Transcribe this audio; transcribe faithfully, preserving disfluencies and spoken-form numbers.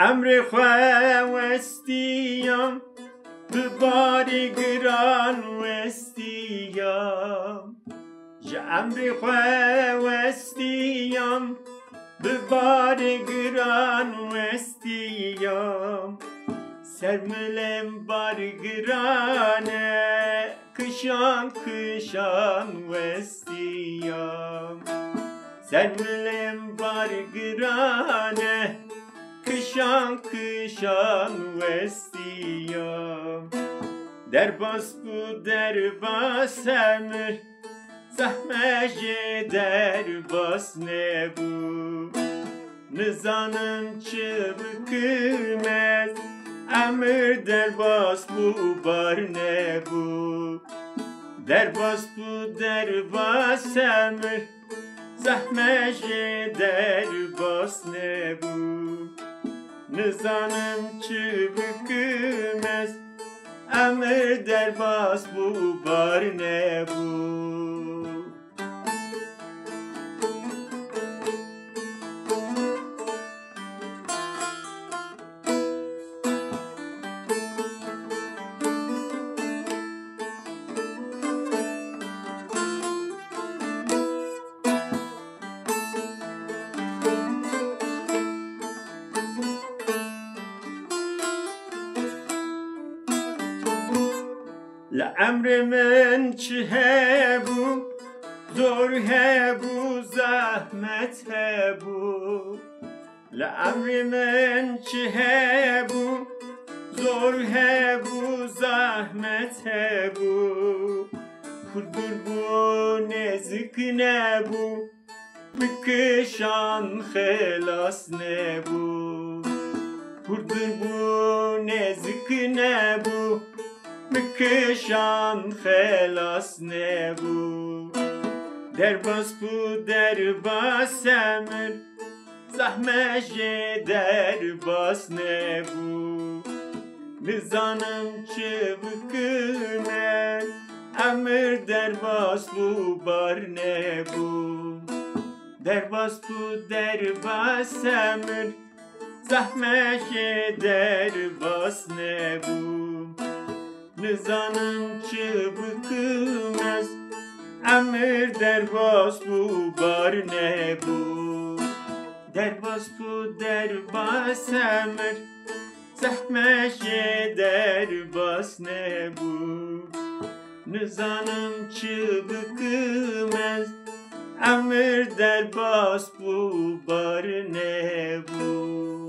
Emrê xwe westiyam, bi barê giran westiyam. Ji emrê xwe westiyam, bi barê giran westiyam. Ser milên bar giran e, kişan kişan westiyam. Ser milên bar giran e, kişan kişan westiyam. Derbas bû derbas emir, zehme jê derbas nebû. Nizanim çi bikim ez, emir derbas bû bar nebû. Derbas bû derbas emir, zehme jê derbas nebû. Nizanim çi bikim ez, emir derbas bû bar nebû. Li emrê min çi hebû, zor hebû, zehmet hebû. Li emrê min çi hebû, zor hebû, zehmet hebû. Hûr dûr bû, nêzik nebû, bi kişan xelas nebû. Hûr dûr bû, nêzik nebû, bi kişan xelas nebû. Derbas bû derbas emir, zehme jê derbas nebû. Nizanim çi bikim ez, emir derbas bû bar nebû. Derbas bû derbas emir, zehme jê derbas nebû. Nizanim çi bikim ez, emir derbas bû bar nebû. Derbas bû derbas emir, zehme jê derbas nebû. Nizanim çi bikim ez, emir derbas bû bar nebû.